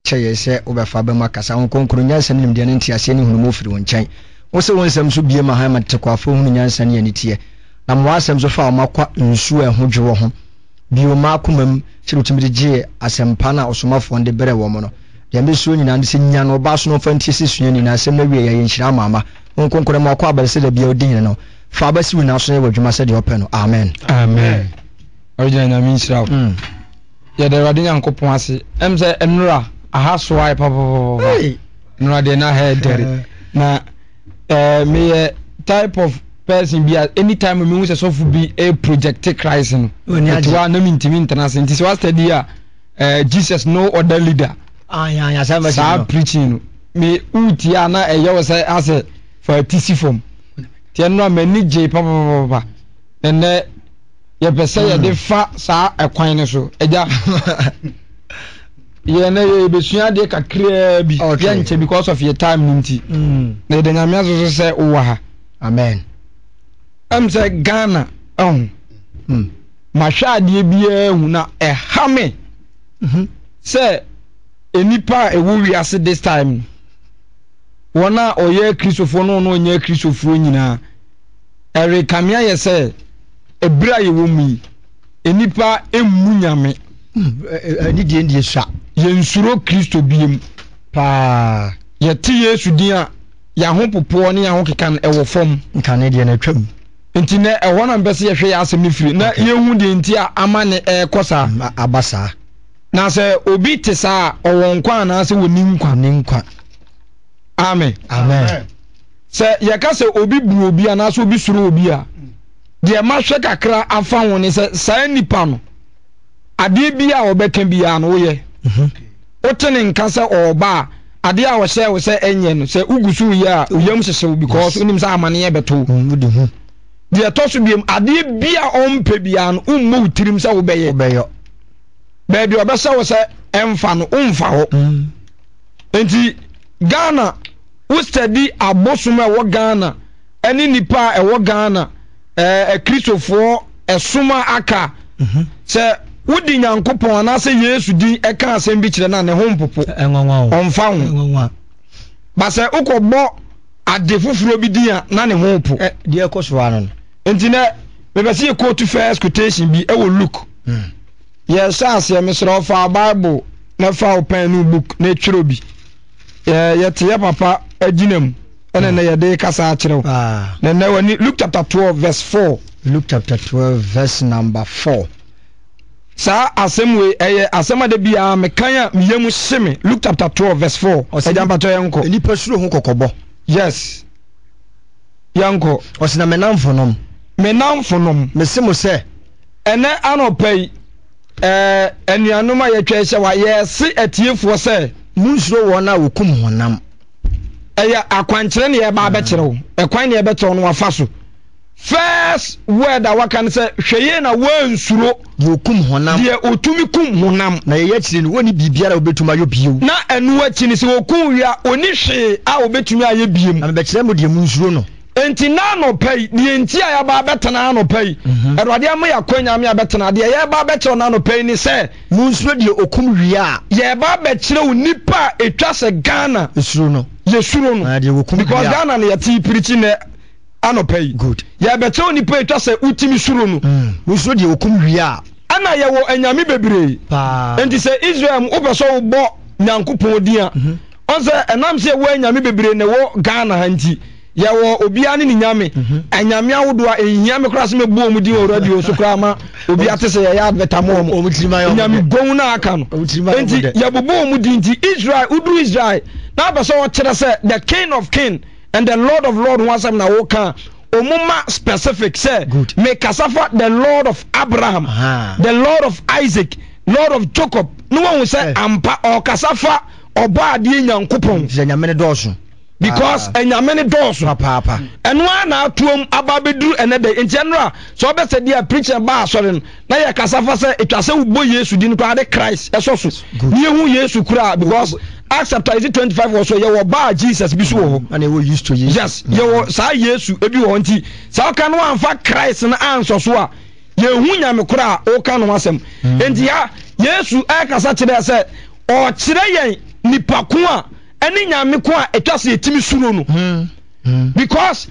Kyɛ yɛn sɛ wobɛfa aba mu akasa. Honhom Kronkron, nyansa ne nimdeɛ ne nteaseɛ ne nhunumu firi wo nkyɛn. Wo se wo nsɛm so bue ma hann ma tetekwaafoɔ hunu nyansa ne aniteɛ. Na ma w'asɛm so fa wɔn akɔ nsuo a ɛho dwoɔ ho. Bue wɔn akoma mu sɛdeɛ wotumi de gyee asɛmpa no a ɔsomafoɔ no de brɛɛ wɔn no. Deɛ mesrɛ nyinaa ne sɛ nya no ɔba so na ɔmfa ntie sɛ suani na asɛm no awieɛ ayɛ nhyira ama ama. Honhom Kronkron ma wakɔ abɛde sɛ da biara odi hene no. Fa aba si wo nan so na yɛ w'adwuma sɛdeɛ ɔpɛ no. Amen. Amen. Original Nyame nhyira wo. Mm. Yɛda Awurade Nyankopɔn ase. Ɛm sɛ nnora aha so ayɛ papapapa. Nnora deɛ na ha ɛdɛre. Na ɛɛ meyɛ type of person bi a anytime mehu sɛ sɔfo bi e project Christ no. Ɛte hɔ a na mentumi ntena ase. Nti sɛ wa study a ɛɛ Jesus no other leader. Saa preaching no. Me wotie a na ɛyɛ wo sɛ asɛ fa ti si fam. Nti ɛnora m'ani gyee papapapa. Ɛnɛ yɛpɛ sɛ yɛde fa saa ɛkwan no so agya yɛn na yɛbɛsua adeɛ kakraa bi yɛnkyɛ because of your time no nti mm. na yɛda nyame ase so sɛ wowɔ ha amen ɛm sɛ ghana ɛho mm. mahwɛ adeɛ biara hu na ɛha me mhm. sɛ nnipa a ɛwɔ wiase this time wɔn a ɔyɛ kristofoɔ no wɔn a ɔnyɛ kristofoɔ nyinaa ɛrekame ayɛ sɛ Ɛberɛ a yɛwɔ mu yi, nnipa mmu Nyame. Ɛne deɛ deɛ sua. Yɛnsuro Kristo biem. Paa. Yɛte Yesu din a, yɛn ahopopoɔ ne yɛn ahokeka no ɛwɔ fam. Nkane deɛ no atwam. Nti nɛ ɛhɔ na mpɛ sɛ yɛhwɛ yɛn asɛm no firi na yɛhu deɛ nti a ama ne ɛrekɔ saa. Aba saa. Na sɛ obi te saa a, ɔwɔ nkwa anaasɛ wɔnni nkwa? Ɔnni nkwa. Amen. Amen. Sɛ yɛka sɛ obi bu obi anaasɛ obi suro obi a, deɛ mahwɛ kakra afa ho ne sɛ saa nipa no adeɛ bi a ɔbɛka biara no woyɛ mhm. wote ne nka sɛ ɔɔba a adeɛ a ɔhyɛ wo sɛ ɛnyɛ no sɛ wogu so yɛ a woyam hyehye wo because wonim sɛ amaneɛ bɛto mm, deɛ ɛtɔ so biom adeɛ bi a ɔmpɛ biara no wommɔ wo tirim sɛ wobɛyɛ baabi ɔbɛhyɛ wo sɛ ɛmfa no womfa hɔ mm. nti Ghana wo study abosom a ɛwɔ Ghana ɛne nipa a ɛwɔ Ghana ɛɛ akristofoɔ ɛsom a aka mhm. sɛ wodi Nyankopɔn anaasɛ Yesu din ɛka asɛm bi kyerɛ no a ne ho mpopo ɔmfa ho ba sɛ wokɔbɔ ade foforɔ bi din a na ne ho po deɛ ɛkɔ so ano no nti nɛ mepɛ sɛ yɛkɔtu first quotation bi ɛwɔ Luke hmm. yɛhyɛ aseɛ mesrɛ wo fa Bible na fa wo pen ne book na twerɛ bi yɛte yɛ papa agyina mu ɛna na yɛde kasa akyerɛ wo ah. na nnɛ wani Luke chapter 12 verse 4 Luke chapter 12 verse number 4 saa asɛm wei ɛyɛ asɛm a da biara mekan a meyɛ mu hye me Luke chapter 12 verse 4 ɛgya mpatɔ yɛnkɔ nnipa suro ho kɔkɔbɔ yes yɛnkɔ ɔsɛ na me namfonom me namfonom mese mo sɛ ɛnɛ anɔpa yi Ɛɛ, anuanom a yɛatwa ahyia wa, yɛse atiefoɔ sɛ. Monnsuro wɔn a wɔkum honam. Ɛyɛ akwankyerɛ na yɛreba abɛkyerɛ wo. Ɛkwan na yɛbɛkyerɛ wo no wafa so. First word a waka no sɛ, hwɛ yie na woansuro. Deɛ ɔkum honam. Deɛ ɔtumi kum honam. Na yei akyiri no, wɔnni biribiara a wɔbɛtumi ayɔ bio. Na ɛno akyi no, sɛ wɔkum wie a, ɔnni hwee a wɔbɛtumi ayɛ bio. Na mebɛkyerɛ mo deɛ monnsuro no. Enti na anɔpa yi, deɛ nti a yɛaba abɛtena anɔpa yi, mhm. Awurade ama yɛ akwanya ama yɛabɛtena. Deɛ yɛreba abɛkyerɛw no anɔpa yi ne sɛ. Monsuro deɛ okum wie a. Yɛreba abɛkyerɛw nipa a etwa sɛ Ghana. Esuro no. Yɛsuro no. Ah, deɛ wɔkum wie a. Because Ghana no yɛte pirikyi nɛ anɔpa yi. Good. Yɛrebɛkyerɛw nipa a etwa sɛ wotumi suro no. Mm. Monsuro deɛ okum wie a. Ɛna yɛwɔ anyame bebree. Paa. Enti sɛ Israel mu wopɛ sɛ wobɔ Nyankopɔn din a. Mm -hmm. Ɔn sɛ ɛnam sɛ yɛwɔ anyame bebree na ɛwɔ Ghana ha nti, yɛwɔ obiara ne ne nyame. Mhm. Anyame ahodoɔ a ɛnhia me koraa sɛ mɛbu wɔn din wɔ radio so koraa ma obi ate sɛ yɛyɛ advert ama wɔn. Nyame gon no aka no. Nti yɛbobɔ wɔn din nti Israel, woduru Israel na apɛ sɛ wɔkyerɛ sɛ the king of king and the lord of lord ho asɛm na woka a, wɔn ma specific sɛ mekasa fa the lord of Abraham, the lord of Isaac, lord of Jacob ne wɔn sɛ eh. ampa ɔkasa fa ɔbɔ adeɛ nyankopɔn. Sɛ nyame no dɔɔso. Because ah. nyame no dɔɔso. Papaapa. Ɛno ara na atoam aba abɛduru ɛnɛ dɛ nti ɛnora sɛ ɔbɛsɛ deɛ preaching ba asɔre no na yɛ kasa fa sɛ ɛtwa sɛ wobɔ Yesu din koraa de Christ ɛsɔ so ne yɛhu Yesu koraa because Acts chapter is it 25 wɔ so yɛwɔ baa Jesus bi so wɔ hɔ. Ɛna ɛwɔ Yesu Yesu. Yes yɛwɔ saa Yesu ebi wɔ hɔ nti saa ɔka no amfa Christ no ansɔ so a yɛhu nyame koraa a ɔka no asɛm. Nti ya Yesu ɛkasa kyerɛ sɛ Ɔrekyerɛ yɛn nipa ko a ɛne nyame ko a ɛtwa sɛ yɛtumi suro no. Because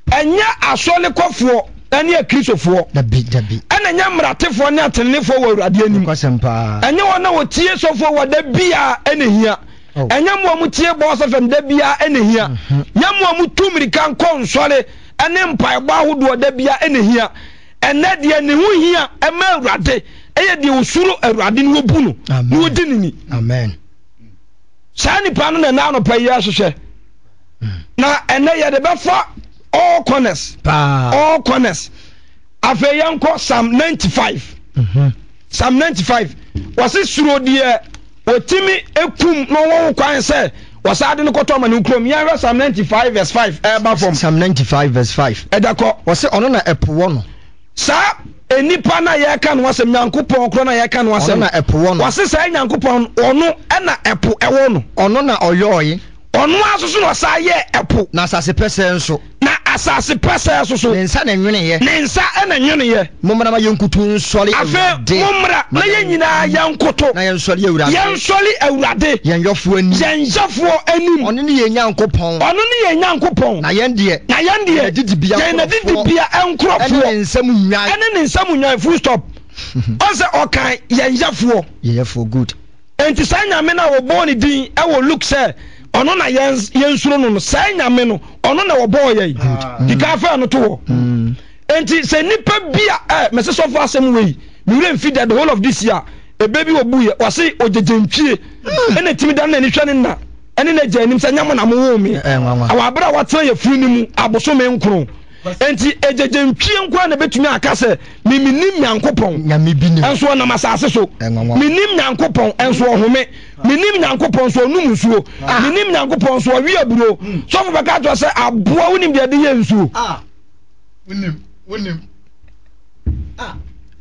ɛnyɛ asɔlekɔfoɔ ɛne akristofoɔ. Dabi dabi. Ɛna ɛnyɛ mmaratefoɔ ne atenenefoɔ wɔ Awurade anim. Nokwasɛm paa. Ɛnyɛ wɔn a wɔtie sɔfoɔ wɔ da biara ɛna hia. Oh. Ɛnyɛ mo a motie Boss FM da biara ɛna hia. Nyɛ mo a motu mmirika nkɔ nsɔre ɛne mpaebɔ ahodoɔ da biara ɛna hia. Ɛnɛ deɛ ne ho hia ɛma Awurade ɛyɛ deɛ osuro Awurade na obu no na odi ne ni. Amen. Saa nipa no na ɛna anɔpa yi ahwehwɛ. Na ɛnɛ yɛde bɛfa all corners. All corners. Afei yɛnkɔ Psalm 95. Psalm 95. Wɔsi suro deɛ otimi ekum na ɔwɔ ho kwan sɛ wɔsan de no kɔtɔ ama ne kurom. Yɛnhwɛ Psalm 95 verse 5 ɛreba fam. Psalm 95 verse 5. Ɛda kɔ. Wɔsi ɔno na ɛpo wɔ no. Saa nipa na yɛka no asɛm, Nyankopɔn korɔ na yɛka no asɛm. Ɔno na ɛpo wɔ no. Wɔsi saa Nyankopɔn ɔno ɛna ɛpo ɛwɔ no. Ɔno na ɔyɔɔye. Ɔno ara nso so na ɔsan yɛɛ ɛpo. Na asase pɛsɛɛ nso. Na asase pɛsɛɛ nso so. Ne nsa na ɛnweneeɛ. Ne nsa na ɛnweneeɛ. Mommra ma yɛnkutu nsɔre Awurade. Afei mommra na yɛn nyinaa yɛnkoto. Na yɛnsɔre Awurade. Yɛnsɔre Awurade. Yɛn yɔfoɔ anim. Yɛn yɔfoɔ anim. Ɔno ne yɛn Nyankopɔn. Ɔno ne yɛn Nyankopɔn. Na yɛn deɛ. Na yɛn deɛ. Yɛn adidibea nkurɔfoɔ. Yɛn adidibea nkurɔfoɔ. Ɛne ne nsam nnwan. Ɛne ne nsam nnwan full stop. Ɔsɛ ɔkan yɛn yɛfoɔ. Yɛn yɛfoɔ good. Enti saa Nyame no a wɔbɔɔ ne din wɔ Luke sɛ ɔno na yɛnsuro no no, saa Nyame no, ɔno na wɔbɔɔ yɛn. Dikan fa ɛno to hɔ. Enti sɛ nipa bi a, ɛ, mɛsɛ sɔfo asɛm wei, me werɛ mfi da the whole of this year, ebe bi wɔbu yɛ, wɔse ogyegyentwie, ɛna timi dan n'ani hwɛ ne na, ɛne n'agya anim sɛ nyɛ mo na mowoo me. Awɔ abere a watena yɛfunu no mu abosome nkron. Enti egyegyentwie nko ara na ebetumi aka sɛ, Me menim Nyankopɔn, nso ɔnam asase so. Menim Nyankopɔn, nso ɔhome. Menim Nyankopɔn, nso ɔnum nsuo. Ah. Menim Nyankopɔn, nso ɔwe aburo. Hmm. Sɔfo bɛka akyerɛ sɛ aboa wonim deɛ ɛde yɛ nsuo. Ah. Wonim, wonim. Ah.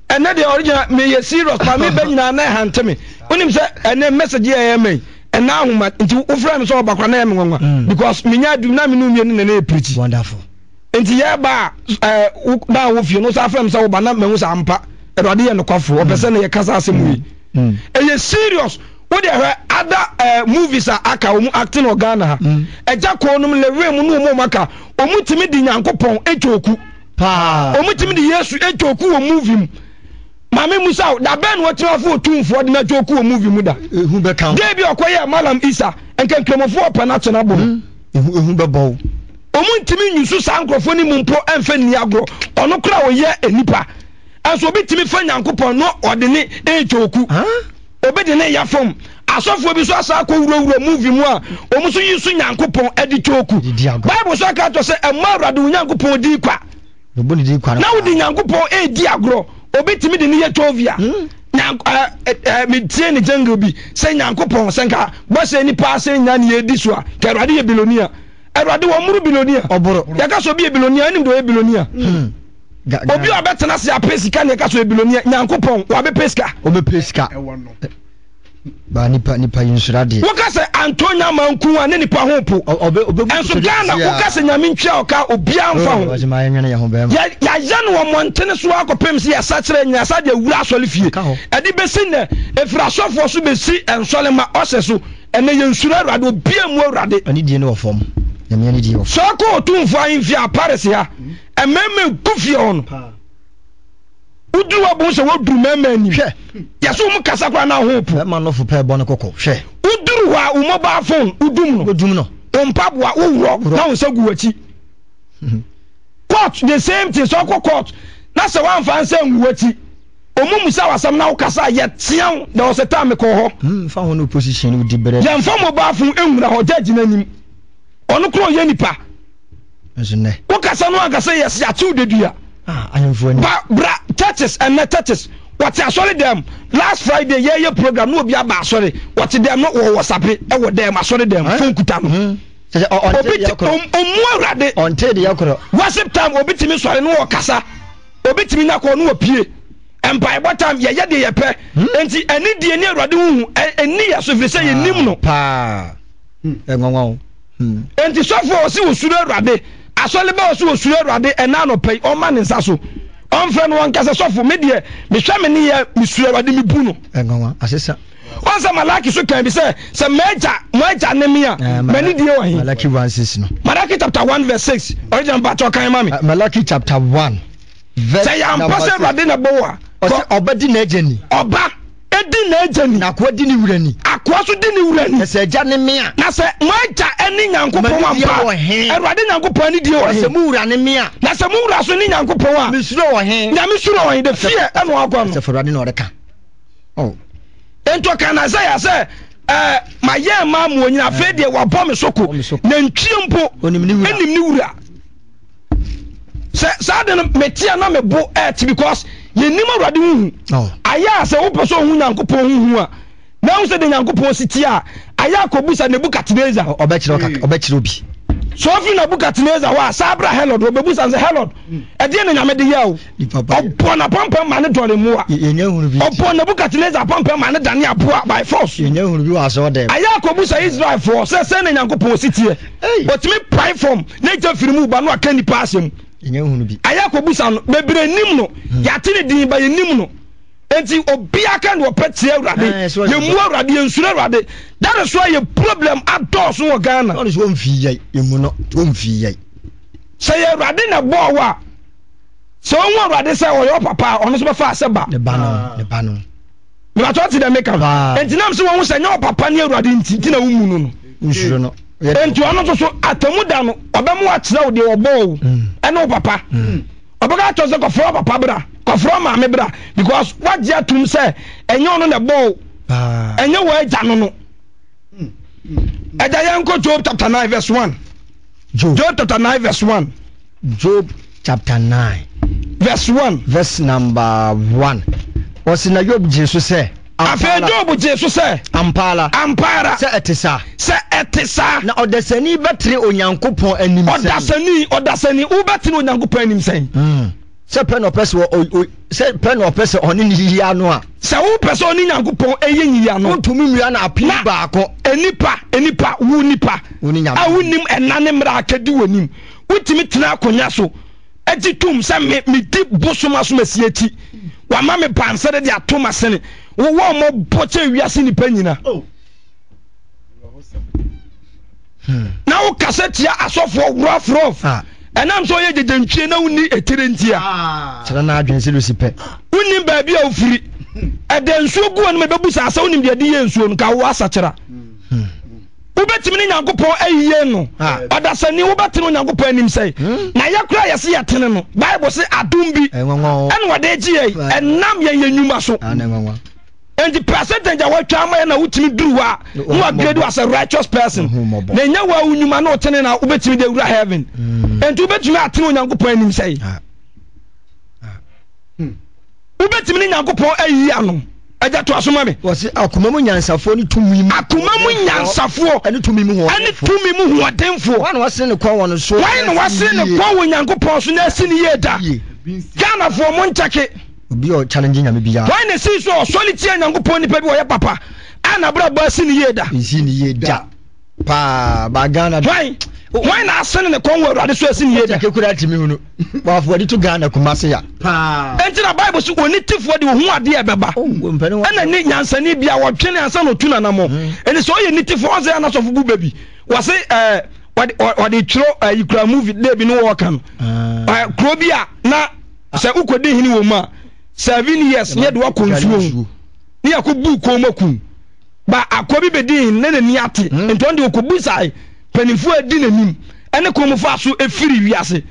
Ɛnɛ deɛ ɔregyina meyɛ serious pa me bɛ nyinaa na ɛhante me. Wonim sɛ ɛnɛ message yɛ ɛyɛ mɛn ɛnɛ ahoma nti wofrɛ me sɛ ɔba kora na ɛyɛ me nwanwa hmm. because menya adum na me ne mmienu na ɛnɛ yɛ pirikyi. Wonderful. Nti yɛba a ɛɛ na wɔ fie no saa fɛm sɛ woba na mahu sɛ ampa Awurade yɛ nokwafo ɔpɛ sɛ na yɛka saa asɛm wei. Mm. Ɛyɛ serious wo deɛ hwɛ ada ɛɛ movies a aka wɔn acting wɔ Ghana ha. Mm. Ɛgya kɔɔ nom lewe mu ne wɔn aka wɔn tumi di Nyankopɔn etwoku. Paa. Wɔn tumi di Yesu etwoku wɔ movie mu. Maame Musa o, da bɛn na wɔtumi afo otumfoɔ de no atwoku wɔ movie mu da? Ehu bɛka. Deebi ɔkɔ yɛ Malam Isa nka nkramofoɔ ɔpɛ no akyɛ no abɔ no. Mm. Ehu ehu bɛbɔ wo. Wɔn ntumi nyusu saa nkurɔfoɔ no mu mpo mfa nni agorɔ. Ɔno koraa ɔyɛ nipa. Ɛnso obi tumi fa Nyankopɔn no ɔde ne ɛretwooku. Obi de ne yɛ fam. Asɔfoɔ bi nso asa akɔ wurawura movie mu a wɔn nso yi so Nyankopɔn de twooku. Bible nso aka ato sɛ ɛmma Awurade wo Nyankopɔn din kwa. Na wode Nyankopɔn ɛredi agorɔ. Obi tumi de ne yɛ tovia. Hmm. Metie ne jungle bi sɛ Nyankopɔn sɛ nka bɔhyɛ nipa asɛ nya ne yɛdi so a ka Awurade yɛ bilonia. Awurade wɔn mmoro bilonia. Ɔboro. Yɛka sɛ obi yɛ bilonia, ɛnim deɛ ɔyɛ bilonia. Hmm. Obi a ɔbɛtena ase apɛ sika na yɛka sɛ ɔyɛ bilonia. Nyankopɔn wabɛpɛ sika. Ɔbɛpɛ sika. Ba nipa nipa yi nsura deɛ. Woka sɛ Antonia Manku a ne nipa ho po. Ɛnso Ghana woka sɛ Nyame ntua ɔka obiara nfa ho. Yɛayɛ no wɔ mmɔntene so akɔpem sɛ yɛsakyerɛ nyina sa deɛ wura asɔre fie. Ɛde bɛsi nnɛ ɛfiri asɔfoɔ so bɛsi nsɔre ma ɔhyɛ so. Ɛnɛ yɛnsuro Awurade, obiara mmu Awurade. Anidie no wɔ fam. Nyame anidie wɔ fam. Sɛ ɔkɔ Otumfoɔ ahemfie a Paris ha, mmarima egu fie hɔ no. Woduru hɔ bohu sɛ woduru mmarima anim. Hwɛ. Yɛsɛ wɔn kasa koraa na ho po. Bɛrima nɔfo pɛ bɔ ne kɔkɔ. Hwɛ. Woduru hɔ a wo mobile phone wodum no. Wodum no. Wo mpaboa woworɔ na wo nsa gu w'akyi. Court the same thing sɛ ɔkɔ court na sɛ woamfa nsa ngu w'akyi. Ɔmo musa wo asɛm na wo kasa a yɛ tea wo. There was a time me kɔɔ hɔ. Hmm, fa ho no position wo di brɛ. Yɛn fa mobile phone nwura hɔ judge n'anim. Ɔno kura ɔyɛ nipa. Nso nɛ. Wo kasa no ankasa yɛ se akyew dedua. Ah, ahemfo ani. Ba bra churches ɛnɛ churches wɔte asɔre dɛm last Friday yɛyɛ program na obi aba asɔre wɔte dɛm no wɔ wɔsape ɛwɔ dɛm asɔre dɛm phone kuta no. Hmm. Obi te ɔmu awurade. Ɔnte deɛ korɔ. Worship time obi tumi sɔre no wɔ kasa. Obi tumi nya kɔɔ no wɔ pie. Mpaebɔ tam yɛyɛ deɛ yɛpɛ. Hmm? Enti ɛne deɛ ne Awurade ho hu ɛnni yɛ so ɛfiri sɛ yɛnim no. Paa. Hmm, ɛnwanwa o. Hmm. Enti sɔfo a ɔsi osuro Awurade, asɔleba a ɔsi osuro Awurade ɛna anɔpa yi ɔma ne nsa so. Ɔmfrɛ no ɔnka sɛ sɔfo me deɛ mehwɛ me ne yɛ mesuro Awurade mebu no. Ɛnwanwa asesa. Wɔn sɛ Malaki so kan bi sɛ sɛ m'agya mo agya ne me a eh, m'ani die wɔ he. Malaki 1 6 no. Malaki chapter 1 verse 6. Original mpatsɔ kan ma me. Eh, Malaki chapter 1 verse Sɛ yɛampa sɛ Awurade na bɔ wo a. Ɔsɛ ɔba di n'agya ni. Ɔba di n'agya ni. Na akoa di ne wura ni. Akoa so di ne wura ni. Na sɛ agya ne me a. Na sɛ mo agya ne Nyankopɔn ampa. Awurade Nyankopɔn ani die wɔ he. Na sɛ mo wura ne me a. Na sɛ mo wura so ne Nyankopɔn a. Me suro wɔ he. Nyame suro wɔ he. The fear ɛna wakɔ no. Sɛ Awurade na ɔreka. Oh. Enti ɔka na Isaiah sɛ ɛɛ ma yɛ mmaa mu onyina afei deɛ wabɔ me so ko nantwie mpo enim ne wura sɛ saa de no metia na me bo ɛɛte because yɛnim awurade huhu oh. ayɛ a sɛ wopɛ sɛ ohu nyankopɔn huhu a na ehu sɛ de nyankopɔn si tie a ayɛ akɔbusa nebukadnezar ɔbɛkyerɛ ɔbɛkyerɛ obi so ofiri nebukadnezar hɔ a saa abira herod ɔbɛbusa sɛ herod ɛdeɛ na nyame de yɛ o Ɔbɔɔ n'apampam ma ne dɔre mmoa. Ɔbɔɔ Nebukadnesar apampam ma ne dane aboa by force. Ayɛ akɔbusa Israelfoɔ sɛ sɛn na Nyankopɔn si teɛ. Ɔtumi pae fam na gya firi mu ba no aka nnipa asɛm. Ayɛ akɔbusa no, bebree nim no. Hmm. Yɛate ne din ba yɛnim no. Enti obiara ka deɛ ɔpɛ tia Awurade. Yɛmmu Awurade, yɛnsuro Awurade. That is why yɛ problem adɔɔso wɔ Ghana. Sɛ yɛ Awurade na ɛbɔɔ wo a, sɛ wohu awurade sɛ ɔyɛ ɔpapa a ɔno nso bɛfa sɛ ba ne ba no ne ba no mebatɔ te dɛ meka enti nam sɛ wɔhu sɛ nyɛ ɔpapa ne awurade nti nti na womu no no nsuro no enti ɔno nso so atamu da no ɔbɛmo akyerɛ wo deɛ ɔbɔɔ wo mm. ɛne wo papa mm. ɔbɛka akyerɛ sɛ kɔfrɛ papa bra kɔfrɛ maame bra because wagye atum sɛ ɛnyɛ ɔno na ɛbɔɔ wo ɛnyɛ wɔ agya no no mm. ɛgya yɛnkɔ Job chapter 9 verse 1 Job chapter 9 verse 1 Job chapter 9. Verse 1. Verse number 1. Ɔsi na Job gyee so sɛ. Afei Job gyee so sɛ. Ampa ara. Ampa ara. Sɛ ɛte saa. Sɛ ɛte saa. Na ɔdasani bɛtere Onyankopɔn anim sɛn. Ɔdasani ɔdasani wobɛtere Onyankopɔn anim sɛn. Hmm. Sɛ pɛ na ɔpɛ sɛ ɔ sɛ pɛ na ɔpɛ sɛ ɔne ne yiyi ano a. Sɛ wopɛ sɛ ɔne Nyankopɔn ɛyɛ nyiyi ano. Wontumi nwia no apem baako. Nipa nipa wo nipa. Wo ne Nyame. A wonim ɛna ne mmerɛ akadi w'anim. Wotumi tena akonnwa so gye tom sɛ me medi bosom asomasi akyi. Wama me bansere de ato m'asene. Wowɔ mmɔbɔ kyɛ wiase nnipa nyina. Oh. Hmm. Na wokasa tia asɔfoɔ rough rough. Ah. Ɛnam sɛ ɔyɛ gyegyentwie na wonni etire ntia. Ah. Kyerɛ n'adwene sɛ lusi pɛ. Wonnim baabi a wofiri. Ɛda nsuo gu anim ɛbɛbu saa sɛ wonim deɛ ɛde yɛ nsuo no ka wo asakyera. Hmm. Wobɛtumi ne Nyankopɔn ayie no. Ɔdasani wobɛtene Onyankopɔn anim sɛn? Hmm. Na yɛ koraa yɛse yɛtene no. Bible se adom bi ɛna wɔde gye yɛn ɛnam yɛn yɛn nnwuma so. Enti percentage a wɔatwa ama yɛn na wotumi duru hɔ a na wɔagrade as a righteous person. Na ɛnyɛ wo a wo nnwuma na wotene na wobɛtumi de awura heaven. Hmm. Enti wobɛtumi atene Onyankopɔn anim sɛn? Ah. Ah. Hmm. Wobɛtumi ne Nyankopɔn ayi ano. Agya to aso ma me. Wɔsi akoma mu nyansafoɔ ne tumi mu. Akoma mu nyansafoɔ. Ɛne tumi mu hoɔdenfoɔ. Ɛne tumi mu hoɔdenfoɔ. Wɔn na wɔasene ne kɔn wɔ no so. Wɔn na wɔasene ne kɔn wɔ Nyankopɔn so na asi ne yie da. Ghanafoɔ mo nkyɛke. Obi a ɔchallenge nyame biara. Wɔn na esi so ɔsɔre tia Nyankopɔn nipa bi ɔyɛ papa a n'abrabɔ asi ne yie da. Nsi ne yie da. Paa ba Ghana. Hwan hwan na asene ne kɔn wɔ Awurade so asi ne yie da. Ɔkyɛ kura tumi hunu. Wafo adi to Ghana Kumasi ya. Paa. Enti na Bible so oni tifoɔ de ohun adeɛ ɛbɛba. Oh, Ɛna ne nyansani bia wɔdwene ansa na otu nanamɔ. Hmm. Ɛni sɛ ɔyɛ ne tifoɔ ɔsɛ anasɔfo bu baabi. Wɔse ɛɛ wɔde wɔde twerɛ ɛyi kura movie de bi ne wɔɔka no. Ah. Ɛɛ kuro bi a na sɛ wokɔdi hene wɔ mu a 7 years ne yɛde wakɔ nsuo ho ne yɛkɔ bu kɔn mu akum. Ba akoa bi bɛdii na n'ani ate, hmm. nti ɔno deɛ ɔkɔbisae mpanimfoɔ a ɛdi n'anim ɛne kɔn mu fa so ɛfiri wiase.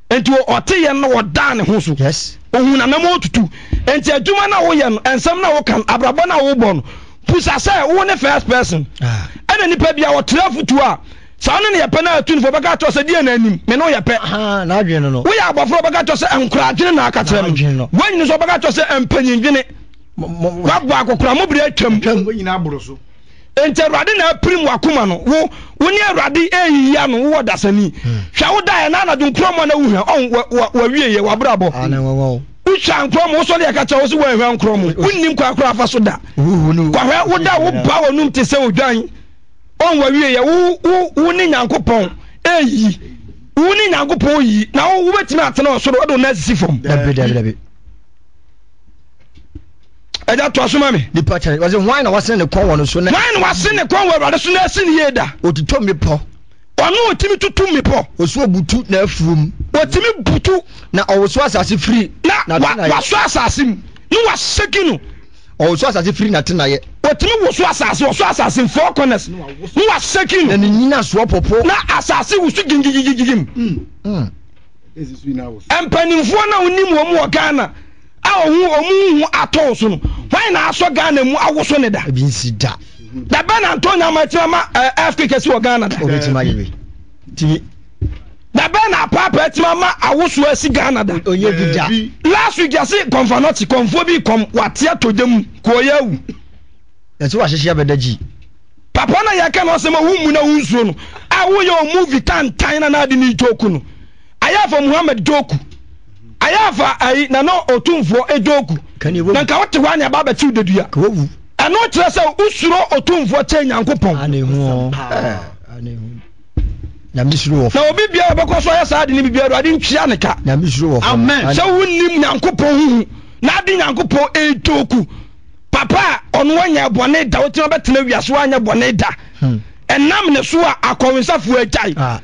Nti ɔte yɛn na ɔdaa ne ho so. Yes. Ohun nanam ɔtutu. Nti adwuma no a woyɛ no, nsɛm no a woka no, abrabɔ no a wobɔ no, pusa sɛ wo ne first person. Ah. Ɛna nipa bi a ɔtra afotuo a saa ɔne ne yɛ pɛ na atu nifo ɔbɛka akyerɛ sɛ deɛ na anim me ne wo yɛ pɛ. Woyɛ abɔfra ɔbɛka akyerɛ sɛ nkora adwene na aka kyerɛ me. Woanyini nso ɔbɛka akyerɛ sɛ mpanyin dwene. Wabɔ akɔkora mo bere atwam. Enti Awurade na apirim w'akoma no. Wo wo ne Awurade eyiyi ano, wowɔ dasani. Hmm. Hwɛ wo daeɛ na anadwo nkorɔmɔ na wohwa ɔn wawie yɛ w'abrabɔ. Ah, Wotwa nkorɔmɔ wosɔre yɛ kakyɛ wo so wɔanhwa nkorɔmɔ. Wonnim kwan koraa fa so da. Kɔhwɛ wo da wo ba w'anum te sɛ odwan. Ɔn wawie yɛ wo wo wo ne Nyankopɔn eyi. Wo ne Nyankopɔn yi na wo wobɛtumi atena ɔsoro ɔde wo nan asisi fam. Dabi dabi dabi. Ɛgya toa so ma me. Nipa kyɛn wɔsi hwan na wasene ne kɔn wɔ no so na. Hwan na wasene ne kɔn wɔ Awurade so na asi ne yie da. Otutu mmepɔ. Ɔno otumi tutu mmepɔ. Osu obutu n'afuom. Otumi butu. Na ɔwoso asase firi. Na waso asase mu na waseki no. Ɔwoso asase firi n'atenaeɛ. Otumi woso asase, ɔso asase in four corners na waseki no. Na ne nyinasoɔ popo. Na asase woso gigigigigim. Mpanimfoɔ na wonim wɔn wɔ Ghana a ɔho ɔmo hu atɔ so no, hwan na asɔ Ghana mu awoso ne da? Ebi nsi da. Da bɛn na Antonio Amartey ama earthquake asi wɔ Ghana da? Obetumi ayɛ wei. Timi. Da bɛn na apaapa atumi ama awosoɔ asi Ghana da? Onyɛ bi da. Last week yɛse kɔmfanɔkye kɔmfoɔ bi kɔm wate atɔ gya mu kɔɔyɛ awu. Yɛse wahyehyɛ abɛda gyi. Papa na yɛka no asɛm a wommu na wonsuro no a woyɛ o movie tantan na na ade ne joke no. Ayɛ afa Muhammad joke. Ayɛ afa ayi na na otumfoɔ ejoku. Na nka wote hɔ a ne aba abɛkyew dedua. Ɛno kyerɛ sɛ wosuro otumfoɔ kyɛn Nyankopɔn. Na obi biara ɔbɛkɔ so ayɛ saa ade no bi biara Awurade ntwea ne ka. Sɛ wonnim Nyankopɔn ho hu na ade Nyankopɔn ejoku. Papa a ɔno wanyɛ bɔne da wotumi abɛtena wiase wanyɛ bɔne da. Ɛnam ne so a akɔwensafoɔ agyae. Ah.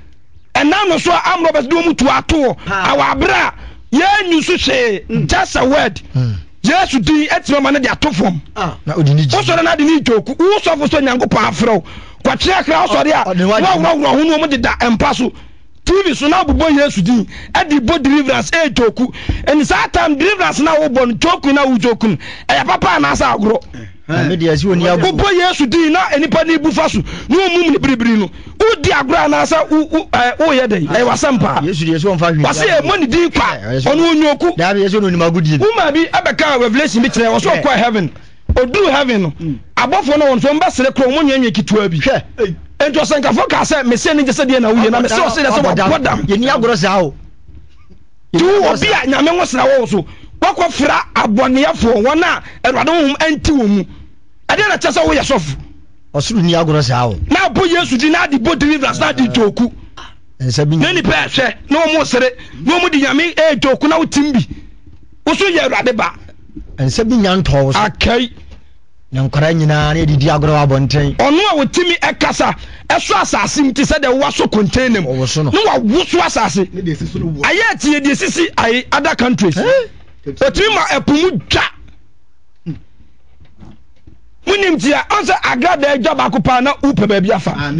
Ɛnam no so a armed robbers de wɔn tu ato hɔ awɔ abere a yɛnyi so hwee mm. just a word mm. Yesu din atumi ama no de ato fam ah. wosɔre no ade ne dwoku wosɔfo sɛ Nyankopɔn afrɛ wo kɔtwe akra wosɔre a woaworɔworɔ ho no wɔn deda mpa so TV so na wobobɔ Yesu din ɛde bɔ deliverance ɛyɛ dwoku ɛne saa time deliverance na wobɔ no dwoku na wodwoku no ɛyɛ papa anaasɛ agorɔ wobɔ Yesu din na nnipa no bu fa so na wɔmum ne biribiri no wodi agorɔ anaasɛ woyɛ dɛn ɛyɛ wasɛm paa wɔse ɛmmɔ ne din kwa ɔno onyoku woma bi ɛbɛka revelation bi kyerɛ wɔ so ɔkɔ heaven ɔduru heaven no hmm. abɔfoɔ no wɔn so wɔmbɛsere korɔ wɔn nwenwe ketewa bi nti ɔsɛnkafo kaa sɛ mese ne gye sɛ deɛ na woyɛ na mese ɔse dɛ sɛ wɔbɔ dam yɛni agorɔ saa o nti wo obi a nyame ho sra wɔ so wakɔ fra abɔneɛfoɔ wɔn a awurade honhom ɛnti wɔn mu ɛdeɛ na kyɛ sɛ woyɛ sɔfo Ɔsoro nni agorɔ saa o. Na abɔ Yesu din na ade bɔ deliverance na ade joku. Nsa bi Na nipa ɛhwɛ na wɔn sere na wɔn de nyame ɛyɛ joku na wotim bi. Woso yɛ awurade ba. Nsa bi nya ntɔɔ wo so. Akai. Na nkwadaa nyinaa na yɛdidi agorɔ wɔ abɔnten. Ɔno a wɔtumi ɛkasa ɛso asase mu te sɛ deɛ wɔaso container mu. Wɔwoso no. Na wɔawoso asase. Ayɛ ɛte yɛ deɛ sisi ayi other countries. Ɔtumi ma ɛpo mu dwa. Wonim ti a ɔn sɛ agradaa dwa baako paa na wopɛ baabi afa. Ah,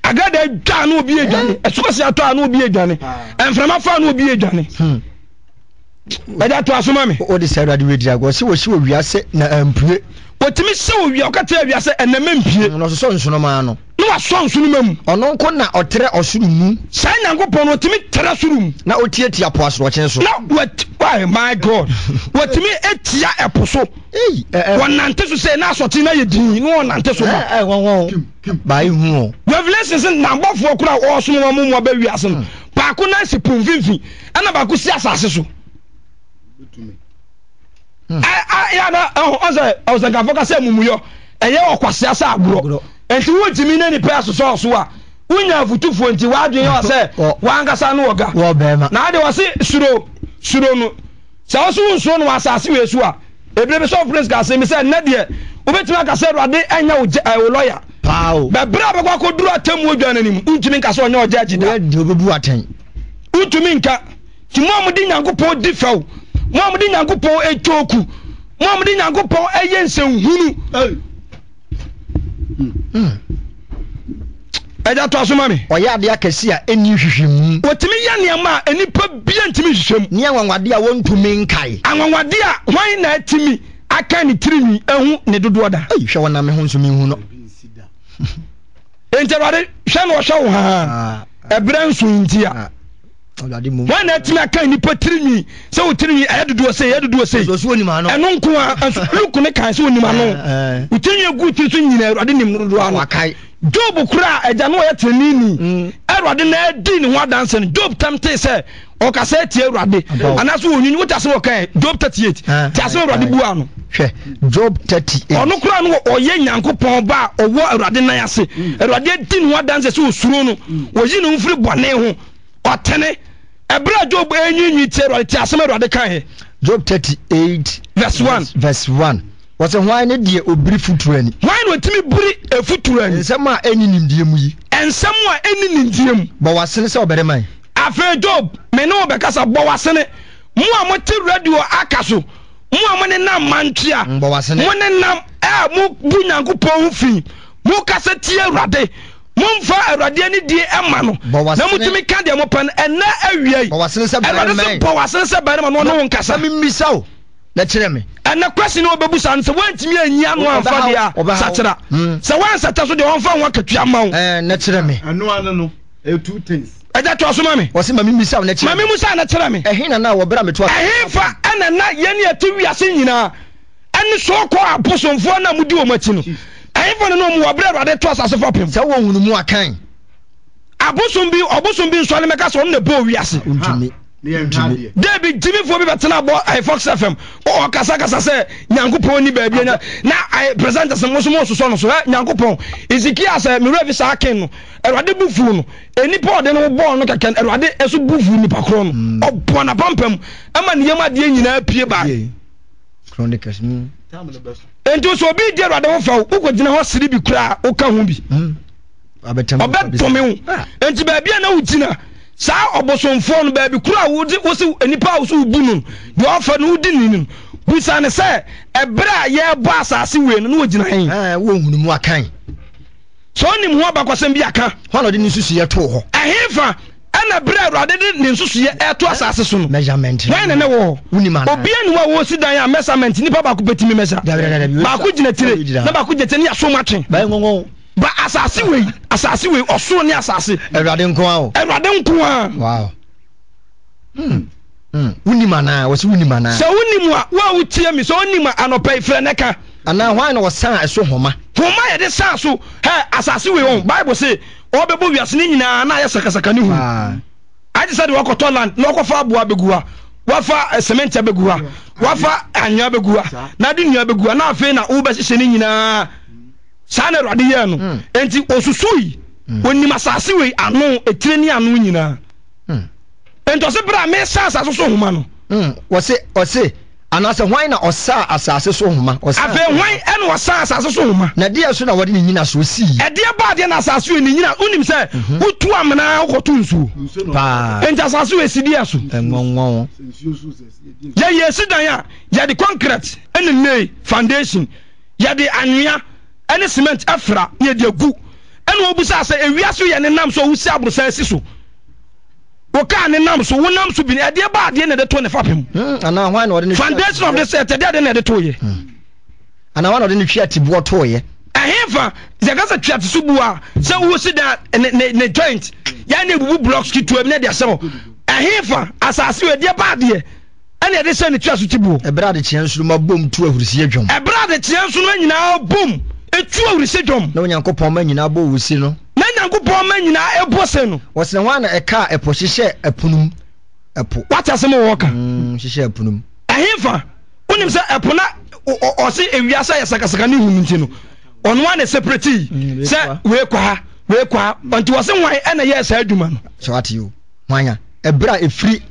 agradaa dwa na obi adwane. Eh? Ɛsomasi atɔ a na obi adwane. Ah. Mframa fa na obi adwane. Hmm. Ɛda to aso ma me. O de sɛ awurade wei di agorɔ sɛ wɔsi wɔ wiase na ampue. Wɔtumi sɛ wɔ wia ɔka kyerɛ awia sɛ ɛnɛ mempue. Hmm, na ɔsosɔ nsonoma ano. Na wasɔ nsonoma mu. Ɔno nko na ɔtrɛ ɔsoro mu. Saa Nyankopɔn no ɔtumi trɛ soro mu. Na ɔtiatia po asorɔkye so. Na wat why my God wɔtumi atia ɛpo so. Wɔnante so sɛ na asɔkye na yɛ din na wɔnante so ba. Baa ehu o. Revelation sɛ n'abɔfoɔ koro a ɔresom wɔn mu aba wiase no baako nan si po mfimfini ɛna baako si asase so. Yɛ na ɔsɛ ɔsɛnkafo ka sɛ amumuyɔ ɛyɛ ɔkwasea sɛ agorɔ nti wontumi ne nipa asosɔ so a wonya afutufoɔ nti w'adwene yɛ sɛ w'ankasa no ɔga na ade wɔse suro suro no sɛ wo so wonsuro no wɔ asase wei so a ebire bi sɔfo prince ka asɛm bi sɛ nnɛ deɛ wobɛtumi aka sɛ awurade ɛnyɛ wo wo lɔya bɛberɛ a bɛkɔ akɔduru atemmuo dwa no anim wontumi nka sɛ ɔnyɛ ɔgyagye da wontumi nka nti mo a mode nyankopɔn di fɛw mo a mode nyankopɔn ɛtwoku mo a mode nyankopɔn ɛyɛ nsɛnhunu Ɛgya to aso ma me. Ɔyɛ adeɛ akɛse a ɛnni nhwehwɛmu. Ɔtumi yɛ nneɛma a nnipa bia ntumi nhwehwɛ mu. Ne anwanwadeɛ a wɔntumi nkae. Anwanwadeɛ a hwan na atumi aka ne tirinwi ahu ne dodoɔ da? Ei, hwɛ wɔnam me ho nso menhu no. Enti Awurade hwɛ na ɔhwɛ wo haa ah. ɛberɛ nso nti a. Ah. Hwan na atumi aka nnipa tirinwi sɛ wo tirinwi ɛyɛ dodoɔ sei ɛyɛ dodoɔ sei ɛno nko a nso Luke ne kan sɛ onim ano eh, eh. wo tirinwi egu tiri so nyina Awurade nim no dodoɔ ano Job kora agya no ɔyɛ tirinwi mm. Awurade na adi ne ho adanse no Job tam tee sɛ ɔkasa atia Awurade anaasɛ ɔnwini wote asɛm ɔkae Job 38 eh, te asɛm Awurade bua no hwɛ Job 38 ɔno kora no ɔyɛ Nyankopɔn ba a ɔwɔ Awurade nan ase mm. Awurade adi ne ho adanse sɛ ɔsuro no mm. ɔyi ne ho firi bɔne ho Ɔtene. Ɛberɛ a Job renwiinwii tie Awurade, tie asɛm a Awurade kaeɛ. Job 38 verse 1. Verse 1. Wɔsɛ hwan ne deɛ obiri futuro ani? Hwan na ɔtumi biri efuturo ani? Nsɛm a ɛnni nimdeɛ mu yi. Nsɛm a ɛnni nimdeɛ mu. Bɔ w'asene sɛ ɔbarima yi. Afei Job, me ne wo bɛkasa, bɔ w'asene. Mo a mote radio aka so, mo a mo nenam mantwea, Bɔ w'asene. mo nenam a mobu Nyankopɔn ho fi, mokasa tia Awurade, momfa Awurade anidie mma no, Bɔ na w'asene. motumi ka deɛ mopɛ no, ɛnnɛ awia yi, Bɔ w'asene sɛ Awurade barima se yi. bɔ w'asene sɛ barima na ɔne wo nkasa. Na memmisa wo, na kyerɛ me. Ɛnɛ question a wɔbɛbusa no sɛ woantumi anyi ano amfa deɛ a, Ɔbɛhaw. sakyera. Sɛ woansakya so deɛ ɔmfa ho akatua mma wo. Ɛɛ, na kyerɛ me. Ɛno ano no, ɛyɛ two things. Ɛgya toa so ma me. Wɔse ma memmisa wo na kyerɛ Ma me. memmisa na kyerɛ me. Ɛhe na na wɔ berɛ a meto asase Ɛhefa ɛna na yɛn a yɛte wiase nyinaa ɛne so-called abosomfoɔ no a modi wɔn akyi no, ɛhefa na na wɔn wɔ berɛ a Awurade to asase fapem? Sɛ wowɔ nhunumu a, kan. Abosom bi, ɔbosom bi nsɔre mmɛka sɛ ɔno na ɛbɔɔ wiase. Wontumi. Wontumi. Dabi, gyimifoɔ bi bɛtena bɔ ɛyɛ Fox FM, ɔkasakasa sɛ Nyankopɔn ni baabi anya, na ɛyɛ presenters no mo nso mo sosɔ no so, ɛ Nyankopɔn, Ezekiel sɛ me werɛ fi saa king no, Awurade bu fuu no, nnipa a ɔde ne ho bɔɔ no kɛkɛ no, Awurade nso bu fuu nipa korɔ no, ɔbɔɔ n'apampam ma ne yam adeɛ nyinaa pue bae. Chronicles. Mm. Enti sɛ obi di Awurade ho fɛw, wokɔgyina hɔ sere bi koraa, woka ho bi. Mm. Ɔbɛdome wo. Ah. Enti baabi a na wogyina, saa ɔbosomfoɔ no, baabi koro a wode wose nnipa a wose wobu no, deɛ ɔfa no wodi ne no, busa no sɛ, ɛberɛ a yɛrebɔ asase wei no, na wɔgyina he? Ah, wɔhunu mu akan. Sɛ ɔnim ho abakɔsɛm bi aka. Hwan na ɔde ne nsusuiɛ too hɔ? Ɛhefa ɛna berɛ a Awurade de ne nsusuiɛ ɛreto asase so no? Measurement. Hwan na na ɛwɔ hɔ? Wonim anaa? Obiara nni hɔ a wɔresi dan a measurement nipa baako pɛ tumi measure. Dabi, dabi, dabi. Baako gyina tire na baako gyina tire ne yɛaso mu atwe. Bɛyɛ ngɔngɔn o. Ba asase wei, asase wei, ɔsoro ne asase. Awurade nko ara o. Awurade nko ara. Wow. Hmm. Hmm. Wonim anaa? Wɔsi wonim anaa? Sɛ wonim a, wo a wotie mi, sɛ wonim a anɔpa yi frɛ ne ka. Anaa hwan na ɔsan ɛso homa? Homa yɛde san so, hɛ, asase wei wɔn, Bible se, ɔbɛbɔ wiase ne nyinaa na ayɛ sakasaka ne hu. Agye sɛ de wɔkɔtɔ land na wɔkɔfa aboa bɛgu ha, wafa eh, cement abɛgu ha, wafa anwea bɛgu ha, na ade nnua bɛgu ha, na afei na wobɛhyehyɛ ne nyinaa. Saa na Awurade yɛɛ no. Hmm. Enti osusui, hmm. onim asase wei ano, etire ne ano nyinaa. Hmm. Enti ɔse berɛ a mesa asase so homa no. Ɔse, ɔse, anaasɛ hwan na ɔsaa asase so homa? Afei hwan ɛna ɔsaa asase so homa? Na ɛdeɛ so na wɔde ne nyinasoɔ sii? Ɛdeɛ ba adeɛ na asase wei ne nyina, wonim sɛ mhm. wotu amena wokɔto nsuo. Paa. Enti asase wei si deɛ so? Ɛnwanwan. Yɛyɛ si dan a, yɛde concrete ɛne lay foundation, yɛde anwea ɛne cement ɛfra na yɛde agu. Ɛna wɔbusaa sɛ ewiase yɛ ne nam so a wosi aborosan asi so. Wo kaa ne nam so, wo nam so bi no, ɛdeɛ ba adeɛ na ɛde to ne fapem. Hmm, anaa hwan na ɔde ne Foundation of this earth, ɛdeɛ adeɛ na ɛde to yɛ. Hmm. Anaa hwan na ɔde ne twi atiboɔ too yɛ. Ɛhefa, sɛ ɛka sɛ twi ati so bu a, sɛ wosi da ne ne ne joint, yɛn na ebubu blocks ketewa bi na ɛde ahyɛ hɔ. Ɛhefa, asase wɔ ɛdeɛ ba adeɛ ɛna ɛde hyɛ ne twi aso ti buo. Ɛberɛ adekyeɛ nsoromma bom tu ahurisie dwom. Ɛberɛ adekyeɛ nsoromma nyinaa bom tu ahurisie dwom. Na Onyankopɔn mma nyinaa bɔ ose no. Na Nyankopɔn mma nyinaa bɔ se no. Wɔsene hwan na ɛkaa ɛpo hyehyɛɛ ɛpono mu? Ɛpo. Wate asɛm a wɔka? Mm, hyehyɛɛ ɛpono mu. Ɛhefa? Wonim sɛ ɛpo na ɔse ewiase ayɛ sakasaka ne hunu nti no, ɔno ara na separate yi mm, sɛ wei kɔ ha, wei kɔ ha. Nti wɔse hwan ɛna yɛɛ saa adwuma no? Sɛ wate o, hwan a? Ɛberɛ a ɛfiri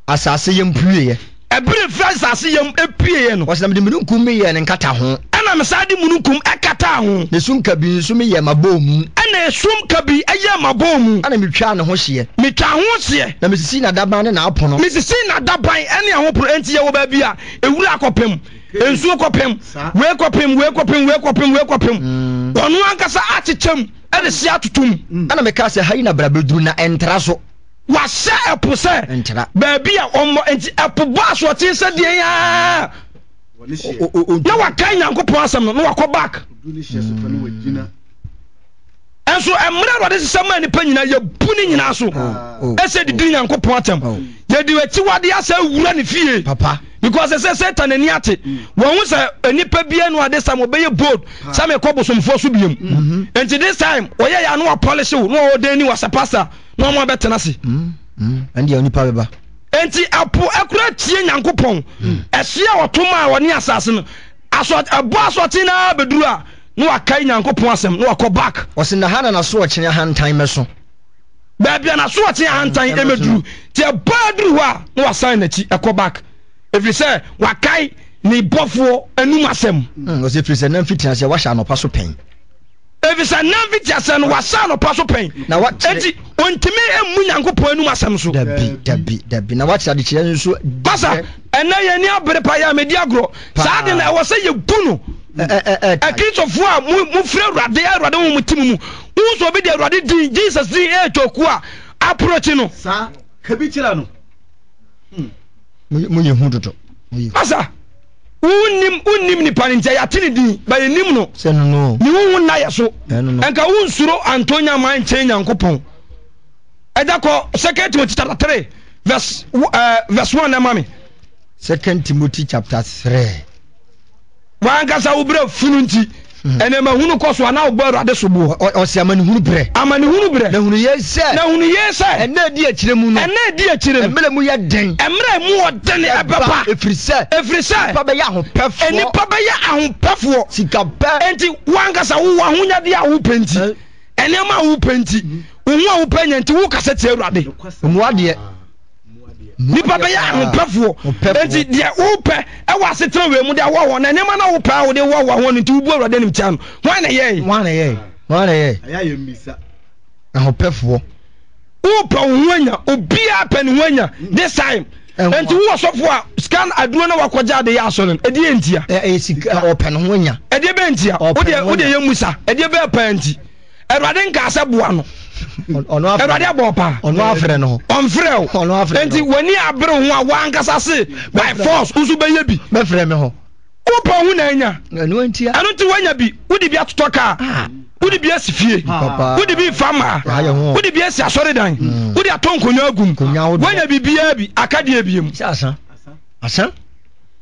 asase yam pueeɛ. Ɛberɛ a ɛfiri asase yam pueeɛ no. Ɔse, na mede mununkum meyɛɛ ne nkataho. Ɛna mesan de mununkum kataa ho. Na esum kabii nso meyɛɛ m'abɔɔmu. Ɛna esum kabii yɛɛ m'abɔɔmu. Ɛna metwaa ne ho hyeɛ. Metwaa ho hyeɛ. Na mesisii n'adaban ne n'apono. Mesisii n'adaban ne ɛho pono. Enti yɛwɔ baabi a ewura kɔpem, nsuo kɔpem, wei kɔpem, wei kɔpem, wei kɔpem, wei kɔpem. Ɔno ankasa akyekyɛ mu de hyeɛ atoto mu. Ɛna mekaa sɛ, Ha yi na bra bɛduru, na ɛntra so. Wahyɛ ɛpo sɛ baabi a ɔmmɔ nti ɛpo bɔ asoɔkyen sɛ deɛn aa na wakae Nyankopɔn asɛm no na wakɔ back. Ɛnso mmerɛ Awurade hyehyɛ maa nipa nyinaa yɛbu ne nyinaa so ɛsɛ didi Nyankopɔn atɛm yɛde akyiwadeɛ asɛ wura ne fie because ɛsɛ Satan ani ate wɔn ho sɛ nipa bia no ade sam ɔbɛyɛ bold sɛ mekɔ bosomfoɔ so biom nti this time ɔyɛ yɛ ano apɔlehye wo na ɔwɔ ni wasɛ pastor na wɔn abɛtena ase. Mm, mm, ɛndeɛ onipa bɛba. Enti ɛpo ɛkora tie Nyankopɔn. Mm. Ɛhye a ɔto maa ɔne asase no, aso ɛbɔ asoɔkye na bɛduru a, na wakae Nyankopɔn asɛm na wakɔ back. Ɔse na ha na n'asoɔkye ahantan mɛso. Baabi a n'asoɔkye ahantan ɛmɛduru. Nti ɛbɔ aduru hɔ a, na wasan n'akyi ɛkɔ back. Ɛfiri sɛ wakae. Ne bɔfoɔ anum asɛm. Hmm, ɔsɛ ɛfiri sɛ na mfitiaseɛ wahyɛ anɔpa so pɛn. Ɛfiri sɛ na mfitiaseɛ no wahyɛ anɔpa so pɛn. Na wakyerɛ. Enti ɔntumi mmu Nyankopɔn anum asɛm so. Dabi, dabi, dabi. Na wakyerɛ adekyerɛ nso. Masa, ɛnɛ yɛn ani abere pa yɛ a medi agorɔ. Saa de na ɛwɔ sɛ yɛgu no. Akristofoɔ a mofiri Awurade, Awurade ho mo ti mu mu. Wohu sɛ obi de Awurade din, Jesus din ɛretɔ kuo a, approach no. Saa, ka bi kyerɛ no. Hmm. Mo yɛ hu dodo. Masa, wonnim wonnim nipa no nti yɛate ne din ba yɛnim no. Sɛ no no. Ne huhu nna yɛ so. Nka wonsuro antɔ nyaman nkyɛn Nyankopɔn. Ɛda kɔ Second Timothy chapter 3 verse uh, verse 1 na ma me. Second Timothy chapter 3. W'ankasa wo berɛ funu nti, hmm. ɛnneɛma hunu kɔ so anaa wobɔ Awurade soboɔ. Ɔsi amanehunu berɛ. Amanehunu berɛ. Na hunu yei sɛ. Na hunu yei sɛ. Ɛnna edi akyire mu no. Ɛnna edi akyire no. Mmerɛ mu yɛ den. Mmerɛ mu wɔ den ɛbɛba. Efiri sɛ. Efiri sɛ. Nipa bɛyɛ ahopɛfoɔ. Nipa bɛyɛ ahopɛfoɔ. Sikapɛ. Enti w'ankasa wowɔ ahonyadeɛ a wopɛ nti. Nneɛma a wopɛ nti. Wo ho a wopɛ nya nti wokasa tia Awurade. Mmuadeɛ. Nipa bɛyɛ ahopɛfoɔ. Enti deɛ wopɛ ɛwɔ asetena wei mu de awɔ hɔ na nneɛma na wopɛ a wode wɔ wɔ ho no nti wobu Awurade anim tia no. Hwan na ɛyɛe? Hwan na ɛyɛe? Hwan na ɛyɛe? Ahopɛfoɔ. Wopɛ wo ho anya. Obiara pɛ ne ho anya this time. Enti wo ɔsɔfo a sika aduro na wakɔgye ade yɛ asɔre no ɛdeɛ ntia? Ɛyɛ sika ɔpɛ ne ho anya. Ɛdeɛ bɛn ntia? Wodeɛ wodeɛ yɛ musa. Ɛdeɛ bɛn paa nti? Awurade nkaa sɛ boa no. Awurade abɔ ɔpaa. Ɔno afrɛ no. Ɔmfrɛ o. Ɔno afrɛ no. Nti w'ani abere ho a w'ankasa se by force nso bɛyɛ bi. Bɛfrɛ me ho. Wopɛ ho na anya. Ɛno ntia. Ɛno nti wanya bi. Wode bi atotɔ kaa. Ah. Wode bi asi fie. Wode bi fa maa. Wode bi asi asɔredan. Hmm. Wode atɔ nkonnwa agum. Wanya biribiara bi aka deɛ biem. Asa. Asa.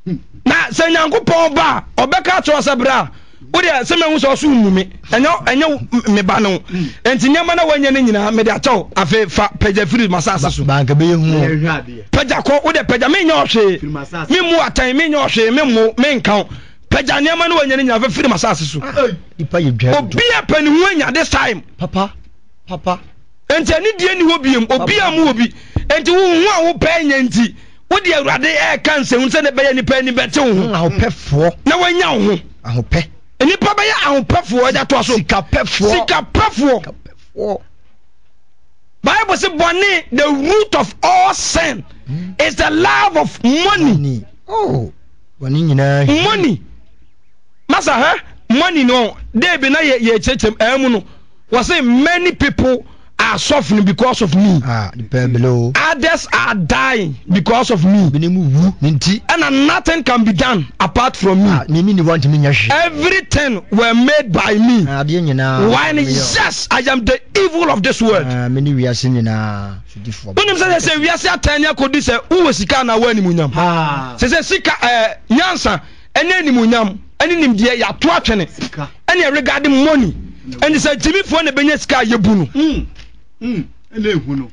Na sɛ Nyankopɔn ba a ɔbɛka akyerɛ sɛ berɛ a wodeɛ sɛ mahu sɛ ɔso mmu me ɛnyɛ ɛnyɛ me ba no nti nneɛma na wanya no nyinaa mede akyɛw afei fa pagya firi m'asase so banka bɛyɛ hu pagya kɔ wodeɛ pagya menyɛ ɔhwee memmu atɛn menyɛ ɔhwee memmo menka wo pagya nneɛma no wanya no nyinaa fa firi m'asase so obi a pɛ ne ho anya this time papa papa nti ɛne deɛ ni hɔ biem obi a mu obi nti wo ho a wopɛ nya nti Wode Awurade reka nsɛnhunu sɛdeɛ ɛbɛyɛ nnipa ani bɛte wo ho. Ahopɛfoɔ. Na wɔanya wo ho. Ahopɛ. Nnipa bɛyɛ ahopɛfoɔ ɛde atoa so. Sikapɛfoɔ. Sikapɛfoɔ. Sikapɛfoɔ. Bible sɛ bɔne the root of all sin hmm. is the love of money. Money. Oh, bɔne nyinaa. Money. Masa ha money no deebi na yɛ yɛ kyerɛkyerɛm ɛmu no wɔsɛ many people. are suffering because of me. Ah, Others are dying because of me. And nothing can be done apart from me. Ah, Everything were made by me. Ah, When yes, I am the evil of this world. Ah, Wonim sɛ sɛ wiase atɛn ne akɔdi sɛ wowɔ sika anaa wɔ animuonyam. Sɛ sɛ sika ɛɛ eh, nyansa ɛne animuonyam ɛne nimdeɛ yɛato atwene ɛne regarding money ɛne sɛ gyimifoɔ na ɛbɛnya sika a yɛbu no mm, mm, ɛna ehu no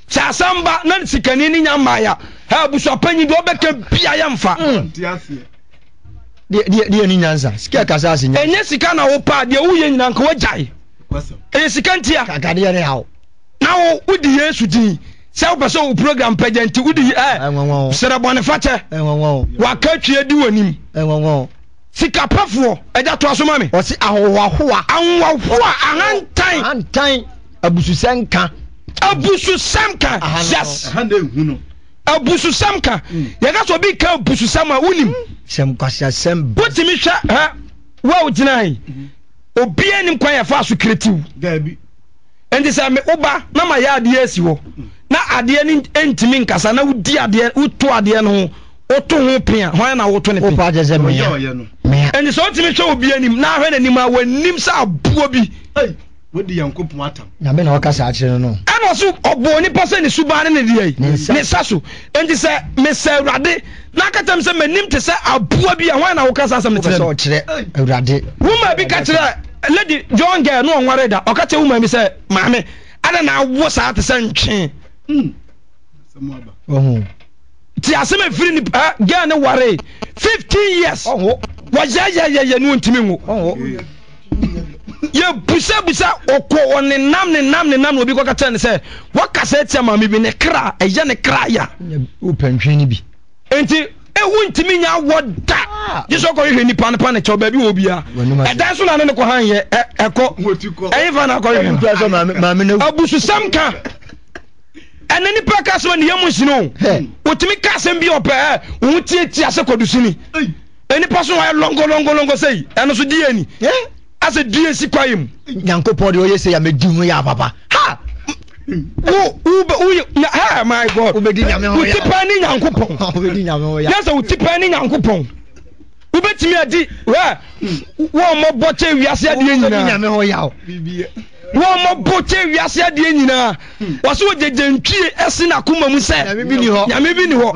sɛ asɛm ba na sikani ne nya mmaa ya ha abusuapanyin deɛ ɔbɛka bia yɛmfa mm. deɛ ne nyansa sika kasa ase nyansa ɛnyɛ sika na wopɛ a deɛ woyɛ nyina nka wagyae ɛyɛ sika ntia kakadeɛ ne haw na wo wodi yesu din sɛ wopɛ sɛ wo program pɛgya nti wodi ɛ srɛ bɔne fakyɛ waka twie di w'anim Sikapɛfoɔ, agya toa so ma me. Ɔse ahohoahoa. Ahohoahoa, ahantan. Ahantan, abususɛm ka. Abususɛm ka, yes. Ɛha na ehu no. Abususɛm ka. Mm. Yɛka sɛ obi ka abususɛm a wonim. Sɛm kwasiasɛm. Wotumi hwɛ ha wo a wogyina yi. Mm-hmm. Obiara nim kwan yɛfa so kiretiw. Daabi. Nti sɛ me woba na ma yɛ adeɛ asi hɔ na adeɛ no ntumi nkasa na wodi adeɛ woto adeɛ no ho woto ho pe a hwan na woto ne pe wopa kyɛ sɛ mea mea ɛnti sɛ wotumi hwɛ obi anim na ahwɛ n'anim a w'anim sɛ aboɔ bi wodi Nyankopɔn atam Nyame na ɔka saa kyerɛ no no ɛna ɔso ɔbɔɔ nipa sɛ ne suban ne ne deɛ yi ne nsa so ɛnti sɛ mesɛ Awurade na aka kyerɛ me sɛ m'anim te sɛ aboa bi a hwan na woka saa asɛm no kyerɛ no wopɛ sɛ ɔkyerɛ Awurade woma bi ka kyerɛ lady John girl no ɔnware da ɔka kyerɛ woma bi sɛ maame ada na awo saa te sɛ ntwe hmm. Ti asɛm efiri ni ɛ girl ne ware 15 years. Wɔyɛyɛyɛyɛ ne wɔntumi nwo. Yɛ busabusa ɔkɔ ɔnenam nenam nenam na obi kɔka kyerɛ ne sɛ wakasa atia maame bi ne kra ɛyɛ ne kra ya. Wopɛ ntwe no bi. Nti Ewu ntumi nya awɔ da. Ah. Gye sɛ ɔkɔhwehwɛ nipa no pa ne kyɛw baabi wɔ bia. Ɛdan so na ne ne kɔ han yɛ ɛkɔ. Ɛyin fa na akɔhwehwɛ no. Abususɛm ka. Ɛnɛ nipa ka asɛm ne yam nsini o. Wotumi ka asɛm bi ɔpɛ ɛ wo ho tietia sɛ kɔdusini. Nipa so wɔyɛ lɔngɔ lɔngɔ lɔngɔ sɛ yi ɛno so di ani. Asɛ dua si kwaeɛ mu. Nyankopɔn deɛ ɔyɛ sɛ ya mɛdi ho yɛ papa. Ha! Wo wo wo yɛ ha my God. Wobɛdi nyame ho ya. Wo ti paa ne Nyankopɔn. Wobɛdi nyame ho ya. Yɛ sɛ wo ti paa ne Nyankopɔn. Wobɛtumi adi hɛ wɔn mɔbɔ kyɛ wiase adeɛ nyinaa. Wobɛdi nyame ho ya o. Wɔn mɔbɔ kyɛ wiase adeɛ nyinaa. Wɔsɛ wɔgyegye ntwie ɛsi n'akoma mu sɛ. Nyame bi ni hɔ. Nyame bi ni hɔ.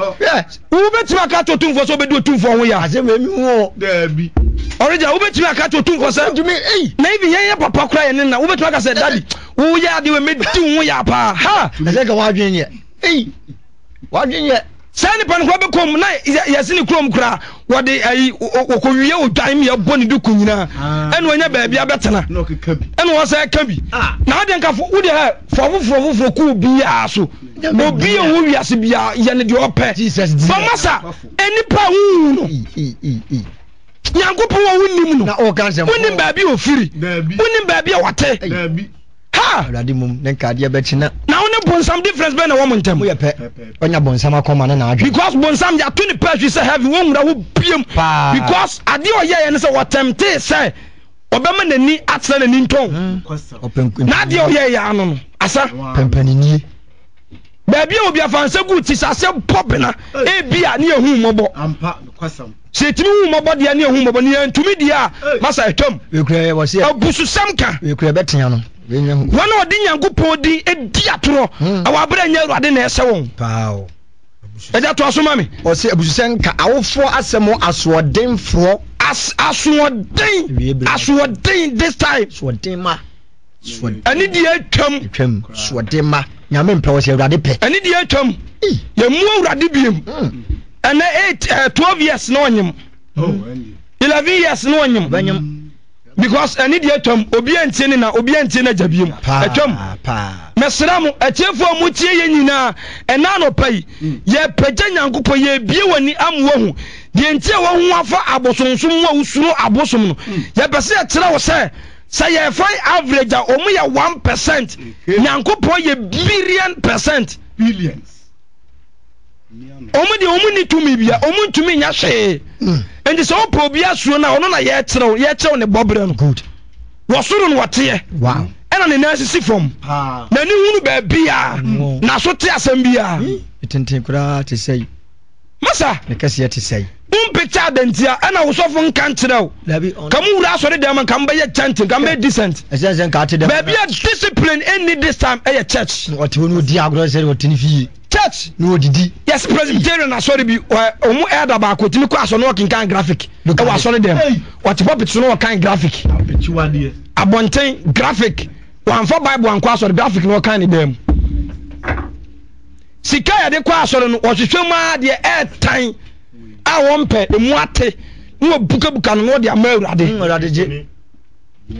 Wobɛtumi aka ato otumfoɔ sɛ wobɛdi otumfoɔ ho ya? Asɛm wei mi hu o. Daabi. Ɔregya, wobɛtumi aka ato otumfoɔ sɛ. Ntumi, ei. Na even yɛn yɛ papa koraa yɛn ne na, wobɛtumi aka sɛ dadi, woyɛ adeɛ wei mɛdi wo ho ya paa. Ha! Ɛsɛ ka w'adwene yɛ. Ei! W'adwene yɛ. Saa nipa no koraa bɛkɔ mu na yɛse ne kurom koraa wɔde ayi wɔkɔwie odwan mi ɛbɔ ne duku nyinaa ah. ɛna wɔnya baabi abɛtena ɛna wɔsɛ ɛka bi ah. na adeɛ nka wodeɛ hɛ fɔ foforɔ foforɔ kuu biara so Obi a ɔwɔ wiase biara yɛ no deɛ ɔpɛ. Bamasa, nnipa a wohu no. Nyankopɔn a wonim no. Wonim baabi a ofiri. Wonim baabi a wɔte. Ha! Awurade mum ne nka adeɛ bɛkye na. Na wo ne bonsam difference bɛn na ɛwɔ mo ntam? Moyɛ pɛ. Ɔnya bonsam akɔma ne n'adwene. Because bonsam yɛato ne pɛ ahwi sɛ heaven wɔnwura hɔ biem. Because adeɛ ɔyɛeɛ ne sɛ wɔtɛmtee sɛ ɔbɛma n'ani atena n'ani ntɔn. Hmm. Na adeɛ ɔyɛeɛ ano no asa. Pɛmpɛnenie. Baabi a obi afa nsa gu ti sɛ asɛ bɔ bena ebi a ne yɛhu mmɔbɔ. Sɛ yɛtumi hu mmɔbɔ deɛ ne yɛhu mmɔbɔ ne yɛntumi deɛ a masa atwam. Abususɛm ka. Wɔn a wɔde Nyankopɔn din di atorɔ hmm. ɛwɔ abere nyɛ Awurade na ɛsɛ wɔn. Ɛgya to aso ma me. Ɔsɛ abususɛm ka awofoɔ asɛm asoɔdenfoɔ. As asoɔden asoɔden this time. Asoɔden ma. Ɛne deɛ atwam. Atwam soɔden ma nyame mpɛ wɔ sɛ awurade pɛ. Ɛne deɛ atwam. Yɛmu awurade biem. Hmm. Ɛnɛ 8 uh, 12 years na ɔnyem. 11 years na ɔnyem. Because ɛne deɛ atwam obi antie ne na obi antie n'agya biem. Atwam. Mɛsrɛ mo atiefoɔ a motie yɛ nyinaa ɛna anɔpa yi hmm. yɛpagya Nyankopɔn yɛbie w'ani ama wahu deɛ nti a wahu afa abosonsom mu a wosuro abosom no. Hmm. Yɛpɛ sɛ yɛkyerɛ wo sɛ Sɛ yɛ fan average a wɔn yɛ 1%, Nyankopɔn yɛ billion percent. Billions. Wɔn deɛ wɔn ni tumi bia, wɔn ntumi nya hwee. Hmm. Nti sɛ wɔpɛ obi asuo no a, ɔno na yɛkyerɛw yɛkyerɛw ne bɔbrɛ no. Good. Wɔsoro no wɔteɛ. Wow. Ɛna ne nan sisi fam. N'ani hunu baabi a, n'aso te asɛm biara. Tenten koraa te sɛ yi. Masa. Ne kɛseɛ te sɛe. Wo mpekya adantia ɛna wo sɔfo nka nkyerɛ wo. Dabi ɔno. Ka mo wura asɔre dɛm nka mo bɛyɛ gentle nka mo bɛyɛ decent. Ɛsɛ sɛ nka ate dɛm. Baabi a discipline ɛnni this time ɛyɛ church. Na ɔte hɔ na ɔdi agorɔ sɛ ɔte ne fie. Church. Na ɔdidi. Yes Presbyterian asɔre bi ɔmo elder baako tumi kɔ asɔre na ɔkenkan graphic ɛwɔ asɔre dɛm. Ɔte pulpit so na ɔkan graphic. Abɔnten graphic wamfa bible ankɔ asɔre graphic na ɔkan ne dɛm. Sika a yɛde kɔ asɔre no, wɔhwehwɛ mu ara deɛ ɛɛtan a wɔmpɛ emu ate na wɔbukabuka no na wɔde ama Awurade. Mm, Awurade gye.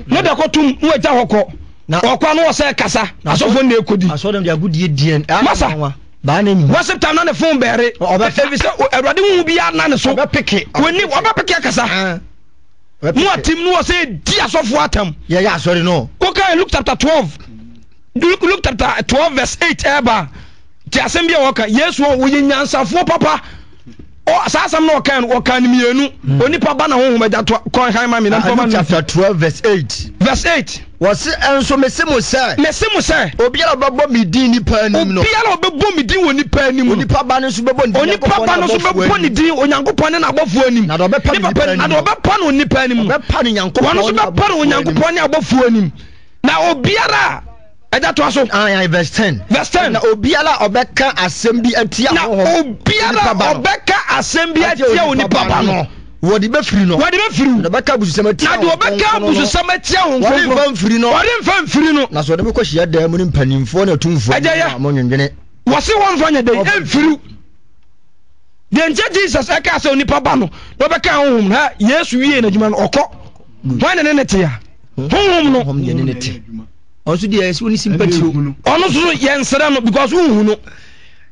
Na de akɔtom na wɔagya hɔ kɔ. Ɔkɔ ano wɔsɛ kasa asɔfoɔ na ɛkɔdi. Asɔre de agodie deɛ. Masa. Baa na emi. Worship time na ne phone bɛɛre. Ɔbɛfa. Ebi sɛ Awurade huhu bi ana ne so. Ɔbɛpeke. Wɔni ɔbɛpeke akasa. Ah. Mu atim no wɔsɛ di asɔfoɔ atam. Yɛyɛ asɔre no. Wokan Luke chapter 12. Luke, Luke chapter 12 verse 8 ɛba te asɛm bi a wɔka Yesu wɔyɛ nyansafoɔ papa ɔ saa asɛm na ɔka no ɔka no mmienu hmm. onipa ba na honhom agya to kɔ han ma mi na mpɔma no. chapter 12 verse 8. Verse 8. Wɔsi ɛnso mese mo sɛ. Mese mo sɛ. Obiara ɔbɛbɔ mi din nipa anim no. Obiara ɔbɛbɔ mi din wɔ nipa anim no. Onipa ba no nso bɛbɔ ne din Onipa ba no nso bɛbɔ ne din Onyankopɔn ne n'abɔfoɔ anim. Na deɛ ɔbɛpa no nipa anim. Na deɛ ɔbɛpa no nipa anim. Ɔbɛpa no Nyankopɔn ne abɔfoɔ anim. Wɔn nso bɛpa no Onyankopɔn ne abɔfoɔ anim. Na obiara a ɛda toa so. Ayi ayi verse 10. Verse 10. Na obiara a ɔbɛka asɛm bi atia Na obiara a ɔbɛka asɛm bi atia onipa ba no. Wɔde bɛfiri no. Wɔde bɛfiri. Na ɔbɛka abususɛm atia Na deɛ ɔbɛka abususɛm atia wɔn kronkron. Wɔde mfa mfiri no. Wɔde mfa mfiri no. Na sɛ ɔde bɛkɔ hyia dan mu ne mpanimfoɔ ne atumfoɔ. Ɛgya yɛ. Mo nwendwene. Wɔsi wɔn mfa nyɛ dɛ mfiri. Deɛ nkyɛ Jesus ɛka sɛ onipa ba no na ɔbɛka honhom no ha Yesu wie n'adwuma no ɔkɔ. Hwan ne ne ne te ya? Honhom no. Honhom deɛ ne ne te. Ɔno nso deɛ ɛsɛ wɔn si mpatiro. Ɔno nso yɛn nsrɛ no because wohu no.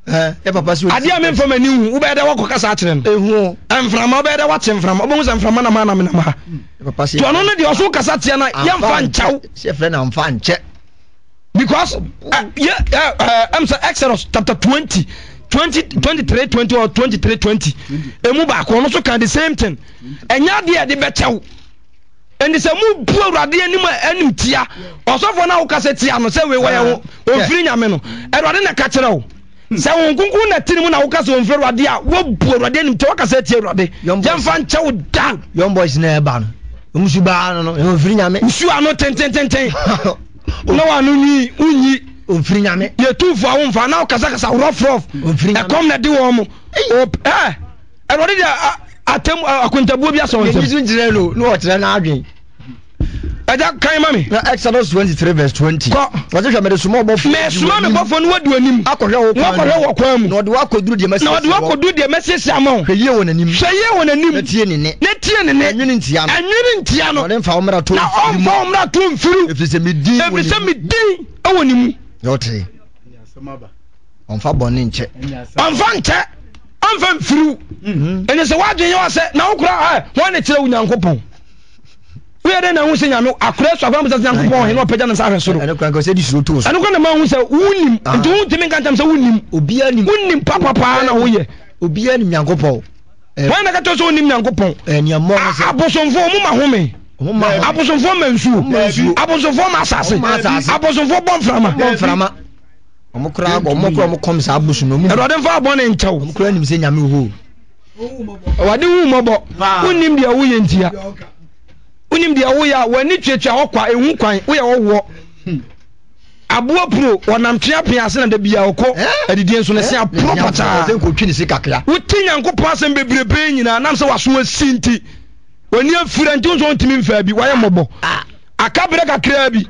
Adeɛ a memfa m'ani hu, wobɛyɛ dɛ woakɔ kasa akyerɛ no. Mframa, wobɛyɛ dɛ woate mframa, wobɛhu sɛ mframa nam ha na menam ha. Nti ɔno no deɛ ɔso kasa tia no yɛmfa nkyɛw. Because ɛm sɛ Exodus chapter 20, 20, 23, 20 or 23, 20. Emu baako ɔno nso ka the same thing. Ɛnyɛ adeɛ a yɛde bɛkyɛw. Ɛnti sɛ mo bu Awurade anim anim tia ɔsɔfoɔ no a wokasa tia no sɛ wei wɔyɛ wo ɔmfiri nyame no Awurade na ka kyerɛ wo sɛ wo nkonkron na tiri mu na woka sɛ ɔmfiri Awurade a wobu Awurade anim tia wakasa tia Awurade yɛmfa nkyɛ wo da. Young boys na ɛba no ɔmo su baa no no ɔmfiri nyame. Nsu ano tentententen na wano nwi wonyi. Ɔmfiri nyame. Yɛtu fo a womfa na wokasakasa rɔfrɔf ɛkɔm na ɛde wɔn mo. Ɛɛ Awurade deɛ atem akontabuo bi asɔ nsam. Yɛnyi so nkyerɛ no na ɔkyerɛ n'adwen. Ɛgya kan ma mi. Na Exodus 23 verse 20. Kɔ. Wɔsi hwɛ mede soma ɔbɔfo. Mɛ soma mi bɔfo no wadi onim. Akɔhwɛ wo kwan. Wakɔhwɛ wɔ kwan mu. Na ɔde wakɔduru deɛ masiesie. Na ɔde wakɔduru deɛ masiesie ama wo. Hwɛ yie wɔ n'anim. Hwɛ yie wɔ n'anim. Na tie ne nne. Na tie ne nne. Ɛnwene ntia no. Ɛnwene ntia no. Na ɔde nfa wo mmara to Na ɔnfa wo mmara to mfiri. Efiri sɛ me din wɔ ne mu. Efiri sɛ me din wɔ ne mu. Yɛ ɔte. Ɔnfa bɔne nkyɛ. Ɔnfa nkyɛ. Ɔnfa mfiriw. Mhm. Ɛne sɛ woadwen yɛ wa sɛ na wo kora ɛ wɔn ne kyerɛ wo Nyankopɔn. Woyɛ dɛn na hu sɛ Nyame akora su akora sɛ Nyankopɔn ɔhene ɔpɛgya ne nsa ahwɛ soro. Ɛno kora nka sɛ de suro to so. Ɛno kora na ma hu sɛ wonim. Ah. Nti wontumi nka ntam sɛ wonim. Obiara nim. Wonim papapaa na woyɛ. Obiara nim Nyankopɔn. Wɔn na ka kyerɛ sɛ wonim Nyankopɔn. Abosomfoɔ mo ma home. Abosomfoɔ ma nsuo. Abosomfoɔ ma asase. Abosomfoɔ bɔ mframa. Wɔn koraa wɔn koraa wɔn kɔm saa abosom no. Awurade nfa abɔ ne nkyɛw. Wɔn koraa nim sɛ nyame wɔ hɔ. Awurade hu mmɔbɔ. Wonim deɛ woyɛ ntia. Wonim deɛ woyɛ a w'ani tuatua hɔ kwa ehu kwan woyɛ ɔwoɔ. Aboa puro wɔnam twea pea ase na da bia ɔkɔ adidie nso ne se aporo pataa. Wote Nyankopɔn asɛm bebrebe nyinaa nam sɛ waso asi nti w'ani afira nti wo nso wontumi mfaa bi wayɛ mmɔbɔ. Aka berɛ kakraa bi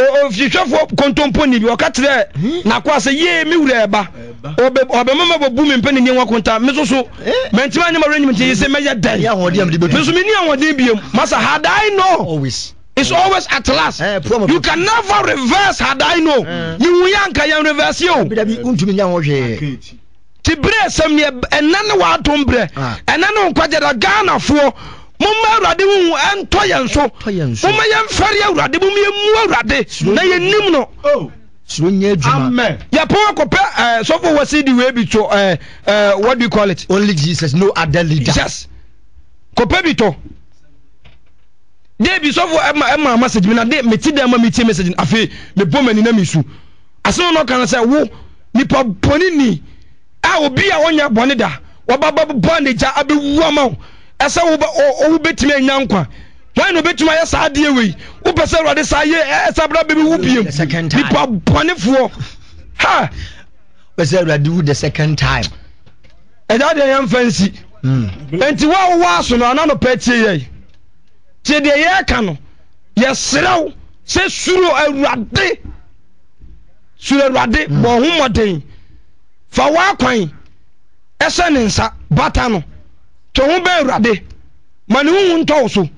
Ofihwɛfoɔ kontomponi bi, ɔka kyerɛɛ hmm? n'akoa sɛ, Yee, me wura ɛba. Ɔbɛma ma bɛbu me mpɛ ne nneɛma konta. Me nso so, mantumi anyɛ m'awerɛ nyim nti sɛ mɛyɛ dɛn? Me nso menni ahoɔden biom. Masa, had I know? Always. It's always at last. Eh, you can never reverse had I know. Eh. Mehu yɛ anka yɛn reverse o. Ti berɛ sɛm neɛ ɛnɛ ne w'adom berɛ ah. ɛnɛ ne nkwagye da Ghanafoɔ momma awurade huhu ɛntɔ yɛn so momma yɛmfɛre awurade momma yɛmmu awurade na yɛnim no oh. suro nyɛ adwuma yɛpɔn akɔpɛ eh, sɔfo wɔ cd wei bi to eh, eh, what do you call it only jesus no other leader yes kɔpɛ bi to de bi sɔfo ɛma ɛma message mi na de meti dɛ ma metie message afei mebɔ m'ani na mesu asɛm no ɔka no sɛ wo Nipa bɔne ni a obi a ɔnyɛ bɔne da wɔba bɛbɔ ne gya abɛwu ama wo ɛsɛ wo wobɛtumi anya nkwa wɔn na obɛtumi ayɛ saa adeɛ wei wopɛ sɛ awurade saa yɛ ɛsɛ abra bɛbɛwu biem nipa bɔnefoɔ ha pɛ sɛ awurade wu the second time ɛda deɛ yɛmfa nsi hmm. nti wo a wowɔ aso no ana nɔpɛ tie yɛ tie deɛ yɛreka no yɛserɛ wo sɛ suro awurade Suro Awurade, bɔ ho mmɔden. Fa w'akwan hyɛ ne nsa, bata no. Twe ho bɛn Awurade, ma ne ho hu ntɔ wo so.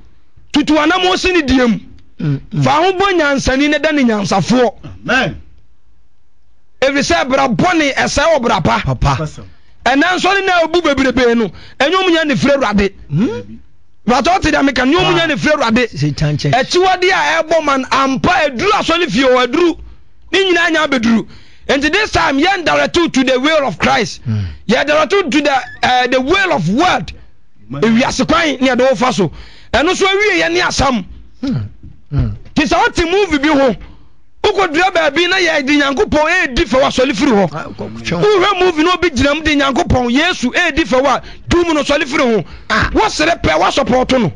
Tutu w'anammɔn si ne deɛ mu. Fa ho bɔ nyansani na da ne nyansafoɔ. Ɛfiri sɛ bra bɔne ɛsɛe ɔbra pa. Ɛnɛ nso ne na abu bebrebe no, ɛnyɛ ɔmo nya ne firi Awurade. Bàtà ɔte deɛ meka ne ɔmo nya ne firi Awurade. Akyiwadeɛ a ɛbɔ man ampa aduru asɔre fie hɔ aduru. Ne nyinaa nya abɛduru. Nti this time yɛn direct to the will of Christ. Hmm. Yɛ direct to the uh, the will of word. Ewiase kwan ne yɛde wofa so. Ɛno so awie yɛ ne asam. Hmm. Hmm. Te sɛ ɔte movie bi ho. Wokɔdura baabi na yɛde Nyankopɔn ɛredi fɛw asɔre firi hɔ. Ah, Wohwɛ movie na obi gyina mu de Nyankopɔn Yesu ɛredi fɛw a dum no sɔre firi ho. Ah. Wosere pɛ woasɔpɔɔto no.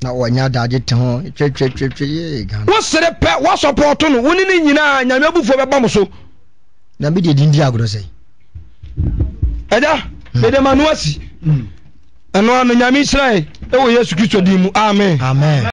Na wɔnyɛ adagye te ho twetwetwetwe yee Ghana. Wosere pɛ woasɔpɔɔto no. Wo ne ne nyinaa Nyame abufuo bɛba mo so. Na bi deɛ din di agorɔ sɛn. Ɛda, hmm. mede ma no asi. Hmm. Ɛno ano Nyame nhyira yɛ ɛwɔ Yesu Kristo din mu. Amen. Amen.